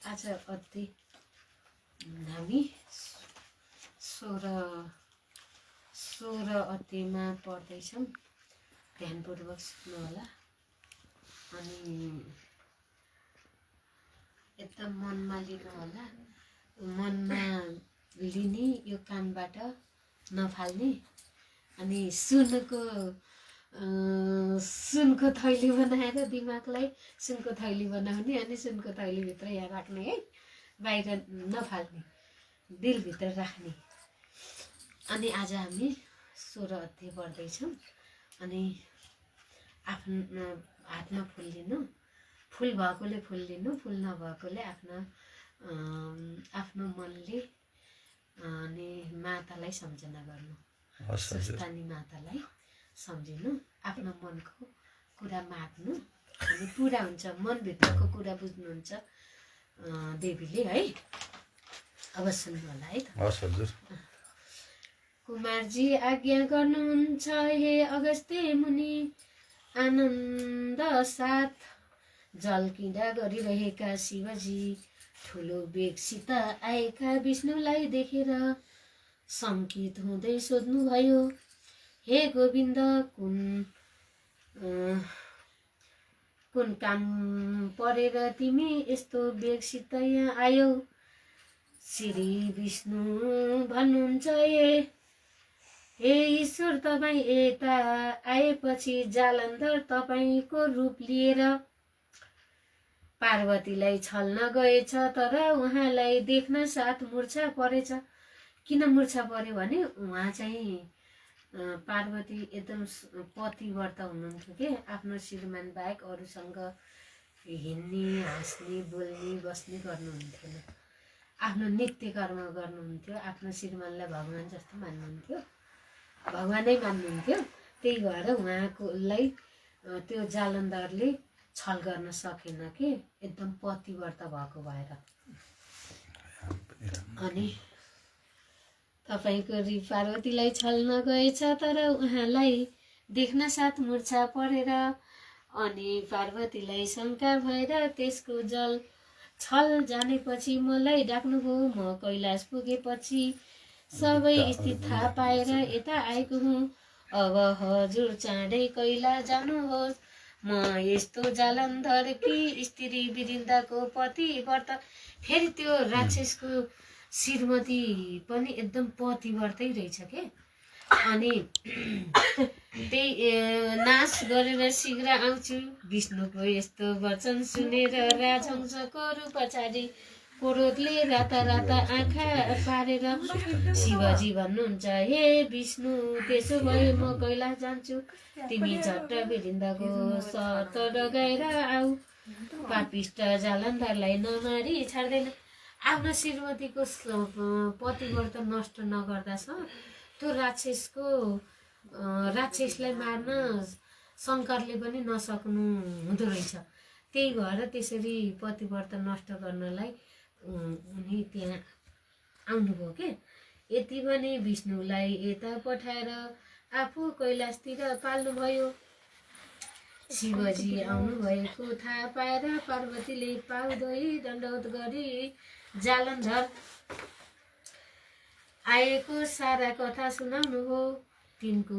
आज अति हामी 16 अध्यायमा पढ्दैछौँ। ध्यानपूर्वक सुन्नु होला अनि एकदम मनमा लिनु होला। मनमा लिने, यो कानबाट नफाल्ने। अनि सुनको थैली बनाएर दिमागलाई सुनको थैली बनाउने अनि सुनको थैलीभित्र यहाँ राख्ने है, बाहिर नफाल्ने, दिलभित्र राख्ने। अनि आज हामी 16 अध्याय पढ्दैछौँ। अनि आफ्नो हातमा फुल लिनु, फुल भएकोले फुल लिनु, फुल नभएकोले आफ्नो मनले अनि मातालाई सम्झना गर्नु, स्वस्थानी मातालाई सम्झिनु, आफ्नो मनको कुरा माग्नु अनि पुरा हुन्छ। मनभित्रको कुरा बुझ्नुहुन्छ देवीले है। अब सुन्नु होला है त। कुमारजी आज्ञा गर्नुहुन्छ हे अगस्त्य मुनि, आनन्द साथ जलकिँदा गरिरहेका शिवजी ठुलो बेगसित आएका विष्णुलाई देखेर शङ्कित हुँदै सोध्नुभयो, हे गोविन्द, कुन काम परेर तिमी यस्तो बेगसित यहाँ आयौ? श्री विष्णु भन्नुहुन्छ, हे ईश्वर, तपाईँ यता आएपछि जालन्धर तपाईँको रूप लिएर पार्वतीलाई छल्न गएछ, तर उहाँलाई देख्न साथ मूर्छा परेछ। किन मूर्छा पर्यो भने उहाँ चाहिँ पार्वती एकदम पतिव्रता हुनुहुन्थ्यो के, आफ्नो श्रीमान बाहेक अरूसँग हिँड्ने, हाँस्ने, बोल्ने, बस्ने गर्नुहुन्थेन। आफ्नो नित्य कर्म गर्नुहुन्थ्यो। आफ्नो श्रीमानलाई भगवान जस्तो मान्नुहुन्थ्यो, भगवानै मान्नुहुन्थ्यो। त्यही भएर उहाँकोलाई त्यो जालन्धरले छल गर्न सकेन कि, एकदम पतिव्रता भएको भएर। अनि तपाईँको पार्वतीलाई छल्न गएछ, तर उहाँलाई देख्न साथ मूर्छा परेर अनि पार्वतीलाई शङ्का भएर त्यसको जल छल जानेपछि मलाई डाक्नुभयो। म कैलाश पुगेपछि सबै स्थिति थाहा पाएर यता आएको हुँ। अब हजुर चाँडै कैलाश जानुहोस्। म यस्तो जालन्धर कि स्त्री वृन्दाको पतिव्रता। फेरि त्यो राक्षसको श्रीमती पनि एकदम पतिव्रतै रहेछ के। अनि त्यही नाश गरेर शीघ्र आउँछु। विष्णुको यस्तो वचन सुनेर राजहंसको रूप छाडी क्रोधले राता राता आँखा पारेर शिवजी भन्नुहुन्छ, हे विष्णु, त्यसो भए म कैलाश जान्छु। तिमी झट्ट वृन्दाको शर्त लगाएर आऊ। पापिष्ट जालन्धरलाई नमारी छाड्दैन। आफ्नो श्रीमतीको पतिव्रत नष्ट नगर्दासम्म त्यो राक्षसलाई मार्न शङ्करले पनि नसक्नु हुँदो रहेछ। त्यही भएर त्यसरी पतिव्रत नष्ट गर्नलाई उनी त्यहाँ आउनुभयो के। यति भने विष्णुलाई यता पठाएर आफू कैलाशतिर पाल्नुभयो। शिवजी आउनुभएको थाहा पाएर पार्वतीले पाउदै दण्डवत गरी जालन्धर आएको सारा कथा सुनाउनुभयो। तिनको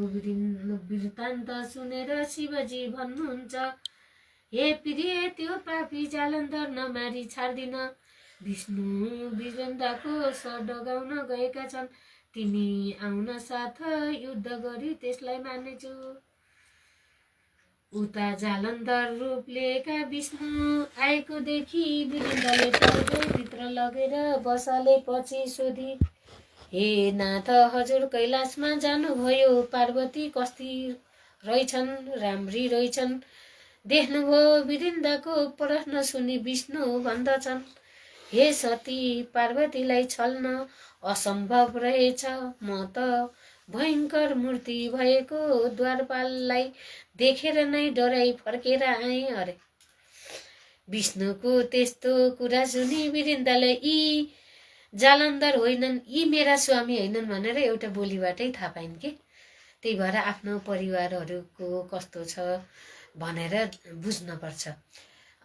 वृत्तान्त सुनेर शिवजी भन्नुहुन्छ, हे प्रिय, त्यो पापी जालन्धर नमारी छाड्दिन। विष्णु वृन्दाको सर डगाउन गएका छन्। तिमी आउन साथ युद्ध गरी त्यसलाई मार्नेछु। उता जालन्धर रूप लिएका विष्णु आएको देखि वृन्दाले टाउको भित्र लगेर बसालेपछि सोधी, हे नाथ, हजुर कैलाशमा जानुभयो। पार्वती कस्ती रहेछन्, राम्री रहेछन्। देख्नुभयो? वृन्दाको प्रश्न सुनि विष्णु भन्दछन्, हे सती, पार्वतीलाई छल्न असम्भव रहेछ। म त भयङ्कर मूर्ति भएको द्वारपाललाई देखेर नै डराई फर्केर आएँ। अरे विष्णुको त्यस्तो कुरा सुनि वृन्दाले यी जालन्धर होइनन्, यी मेरा स्वामी होइनन् भनेर एउटा बोलीबाटै थाहा पाइन् कि। त्यही भएर आफ्नो परिवारहरूको कस्तो छ भनेर बुझ्नुपर्छ।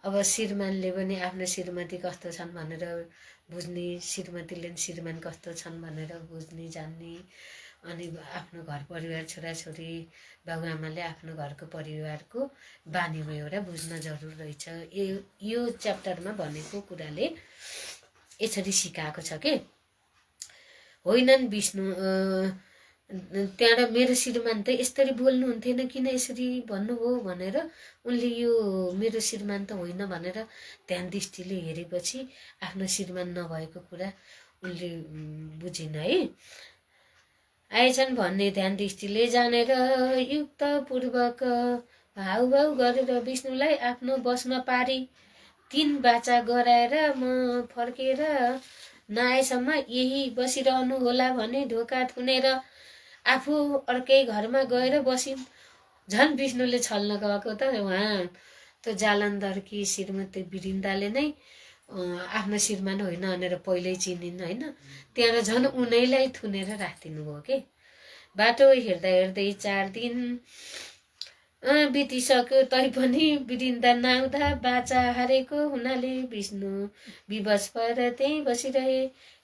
अब श्रीमानले पनि आफ्नो श्रीमती कस्तो छन् भनेर बुझ्ने, श्रीमतीले श्रीमान कस्तो छन् भनेर बुझ्ने जान्ने, अनि आफ्नो घर परिवार छोराछोरी बाबुआमाले आफ्नो घरको परिवारको बानी बेहोरा बुझ्न जरुर रहेछ। यो च्याप्टरमा भनेको कुराले यसरी सिकाएको छ के होइनन् विष्णु त्यहाँबाट मेरो श्रीमान त यसरी बोल्नुहुन्थेन, किन यसरी भन्नुभयो भनेर उनले यो मेरो श्रीमान त होइन भनेर ध्यान दृष्टिले हेरेपछि आफ्नो श्रीमान नभएको कुरा उनले बुझिन् है। आएछन् भन्ने ध्यान दृष्टिले जानेर युक्तपूर्वक हाउभाउ गरेर विष्णुलाई आफ्नो बसमा पारी 3 बाचा गराएर म फर्केर नआएसम्म यही बसिरहनु होला भने ढोका थुनेर आफू अर्कै घरमा गएर बसिन्। झन् विष्णुले छल्न गएको त उहाँ त्यो जालन्धरकी श्रीमती बिरिन्दाले नै आफ्नो श्रीमान होइन भनेर पहिल्यै चिनिन् होइन। त्यहाँ झन् उनैलाई थुनेर राखिदिनु भयो के। बाटो हेर्दा हेर्दै 4 दिन बितिसक्यो तैपनि बिरिन्दा नआउँदा बाचा हारेको हुनाले विष्णु विवश भएर त्यहीँ बसिरहे।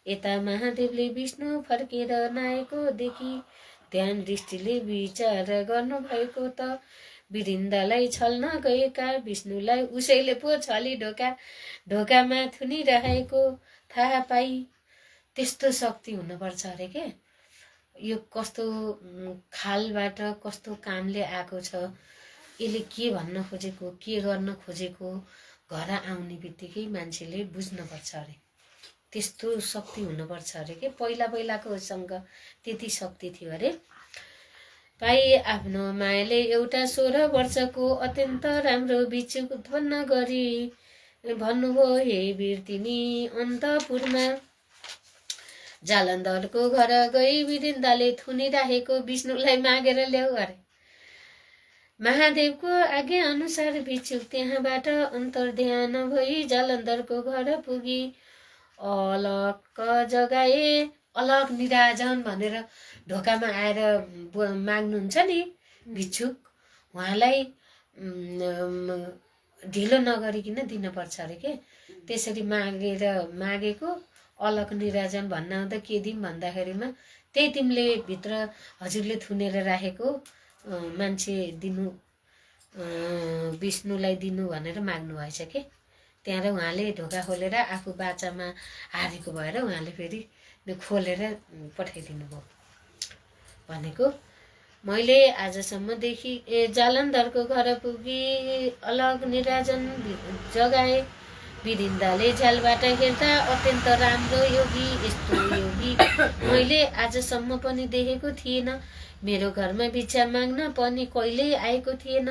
यता महादेवले विष्णु फर्केर नआएको देखि ध्यान दृष्टिले विचार गर्नुभएको त बिरिन्दालाई छल्न गएका विष्णुलाई उसैले पो छली ढोकामा थुनिरहेको थाहा पाई। त्यस्तो शक्ति हुनुपर्छ अरे के। यो कस्तो खालबाट कस्तो कामले आएको छ, यसले के भन्न खोजेको, के गर्न खोजेको घर आउने बित्तिकै मान्छेले बुझ्नुपर्छ अरे। त्यस्तो शक्ति हुनुपर्छ अरे के। पहिलाकोसँग त्यति शक्ति थियो अरे। पाई आफ्नो मायाले एउटा 16 वर्षको अत्यन्त राम्रो बिच्छुक उत्पन्न गरी भन्नुभयो, हे वीर तिमी अन्तपुरमा जालन्धरको घर गई बिरिन्दाले थुनिराखेको विष्णुलाई मागेर ल्याऊ अरे। महादेवको आज्ञा अनुसार भिक्षुक त्यहाँबाट अन्तर्ध्यान भई जालन्धरको घर पुगी अलक जगाए। अलक निराजन भनेर ढोकामा आएर माग्नुहुन्छ नि भिक्षुक, उहाँलाई ढिलो नगरिकन दिनुपर्छ अरे के। त्यसरी मागेको अलक निराजन भन्न आउँदा के दिउँ भन्दाखेरिमा त्यही तिमीले भित्र हजुरले थुनेर राखेको मान्छे दिनु, विष्णुलाई दिनु भनेर माग्नु भएछ के। त्यहाँ उहाँले ढोका खोलेर आफू बाचामा हारेको भएर उहाँले फेरि खोलेर पठाइदिनु भयो भनेको। मैले आजसम्मदेखि जालन्धरको घर पुगी अलग निराजन जगाए। बिरिन्दाले झ्यालबाट हेर्दा अत्यन्त राम्रो योगी, यस्तो योगी मैले आजसम्म पनि देखेको थिएन। मेरो घरमा भिक्षा माग्न पनि कहिल्यै आएको थिएन।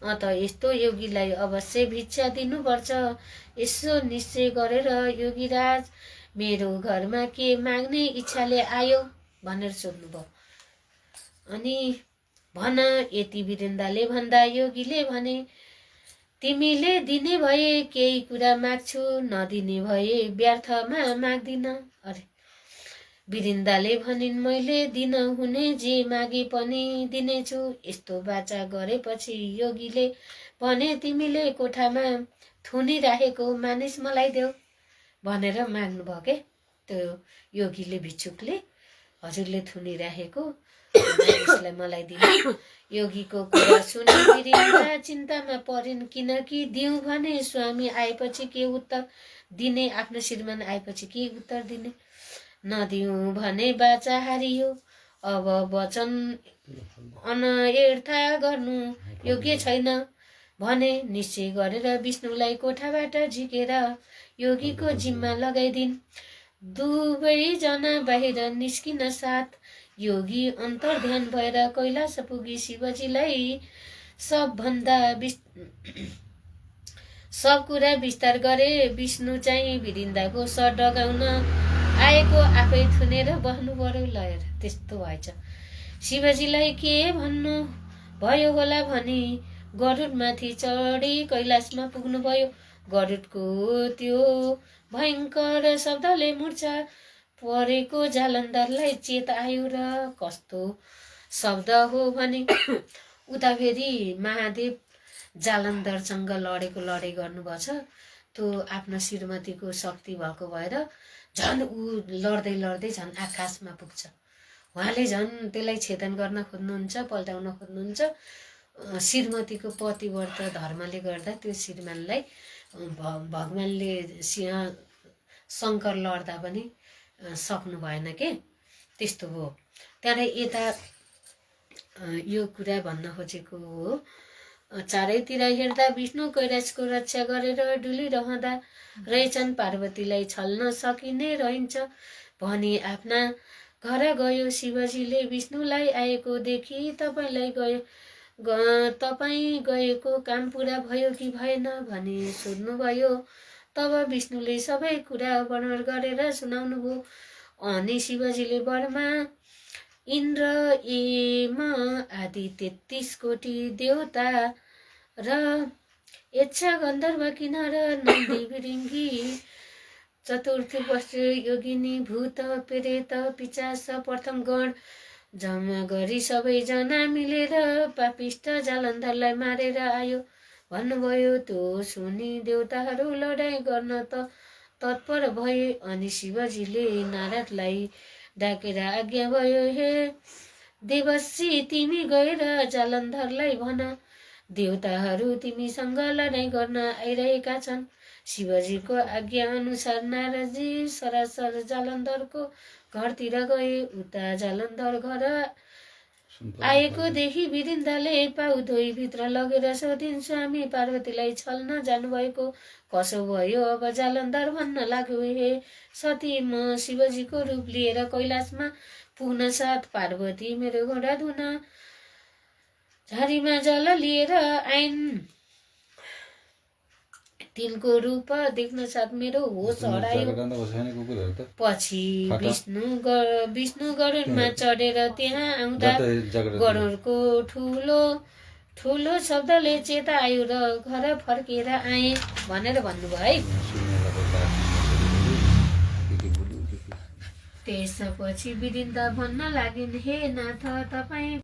अत यस्तो योगीलाई अवश्य भिक्षा दिनुपर्छ। यसो निश्चय गरेर योगीराज मेरो घरमा के माग्ने इच्छाले आयो भनेर सोध्नुभयो। अनि भन, यति बिरिन्दाले भन्दा योगीले भने, तिमीले दिने भए केही कुरा माग्छु, नदिने भए व्यर्थमा माग्दिन अरे। बिरिन्दाले भनिन्, मैले दिन हुने जे मागे पनि दिनेछु। यस्तो बाचा गरेपछि योगीले भने, तिमीले कोठामा थुनिराखेको मानिस मलाई देऊ भनेर माग्नुभयो के। त्यो योगीले भिक्षुकले हजुरले थुनिराखेको मानिसलाई मलाई दिनु। योगीको कुरा सुनि बिरिन्दा चिन्तामा परिन्, किनकि दिउँ भने स्वामी आएपछि के उत्तर दिने, आफ्नो श्रीमान आएपछि के उत्तर दिने। नदिउँ भने बाचा हारियो। अब वचन अनयर्था गर्नु योग्य छैन भने निश्चय गरेर विष्णुलाई कोठाबाट झिकेर योगीको जिम्मा लगाइदिन्। दुवैजना बाहिर निस्किन साथ योगी अन्तर्ध्यान भएर कैलाश पुगी शिवजीलाई सब कुरा विस्तार गरे। विष्णु चाहिँ बिरिन्दाको सर डगाउन आएको आफै थुनेर बस्नु पर्यो। लयर त्यस्तो भएछ। शिवजीलाई के भन्नु भयो होला भनी गरुडमाथि चढी कैलाशमा पुग्नुभयो। गरुडको त्यो भयङ्कर शब्दले मूर्छा परेको जालन्धरलाई चेत आयो र कस्तो शब्द हो भने उता फेरि महादेव जालन्धरसँग लडे गर्नुभएको छ, त्यो आफ्नो श्रीमतीको शक्ति भएको भएर झन् ऊ लड्दै लड्दै झन् आकाशमा पुग्छ। उहाँले झन् त्यसलाई छेदन गर्न खोज्नुहुन्छ, पल्टाउन खोज्नुहुन्छ। श्रीमतीको पतिव्रत धर्मले गर्दा त्यो श्रीमानलाई भगवानले शङ्कर लड्दा पनि सक्नु भएन के, त्यस्तो हो। त्यहाँदेखि यता यो कुरा भन्न खोजेको हो, चारैतिर हेर्दा विष्णु कैलाशको रक्षा गरेर डुलिरहँदा रहेछन्, पार्वतीलाई छल्न सकिने रहन्छ भनी आफ्ना घर गयो शिवजीले। विष्णुलाई आएको देखि तपाईँ गएको काम पुरा भयो कि भएन भनी सोध्नुभयो। तब विष्णुले सबै कुरा वर्णन गरेर सुनाउनु भयो। अनि शिवजीले वरमा इन्द्र एम आदि 33 कोटी देवता र यक्षा गन्धर्व किन्नर नन्दी बिरिङ्गी चतुर्थी पश्च योगिनी भूत प्रेत पिशाच प्रथम गण जम्मा गरी सबैजना मिलेर पापिष्ट जालन्धरलाई मारेर आयो भन्नुभयो। त्यो सुनि देवताहरू लडाइँ गर्न तत्पर भए। अनि शिवजीले नारदलाई डाकेर आज्ञा भयो, हे देवर्षि तिमी गएर जालन्धरलाई भन, देवताहरू तिमीसँग लडाइँ गर्न आइरहेका छन्। शिवजीको आज्ञा अनुसार नारदजी सरासर जालन्धरको घरतिर गए। उता जालन्धर घर आएको देखि बिरिन्दाले पाउ धोई भित्र लगेर सोधिन्, स्वामी पार्वतीलाई छल्न जानुभएको कसो भयो अब जालन्धर भन्न लाग्यो। हे सती, म शिवजीको रूप लिएर कैलाशमा पुग्न साथ पार्वती मेरो घोडा धुन झारीमा जल लिएर आइन्। तिनको रूप देख्न साथ मेरो होस हरायो। पछि विष्णु गरुडमा चढेर त्यहाँ आउँदा गरुडको ठुलो शब्दले चेता आयो र घर फर्केर आए भनेर भन्नुभयो है। त्यसपछि बिरिन्दा भन्न लागिन्, हे नाथ, तपाईँ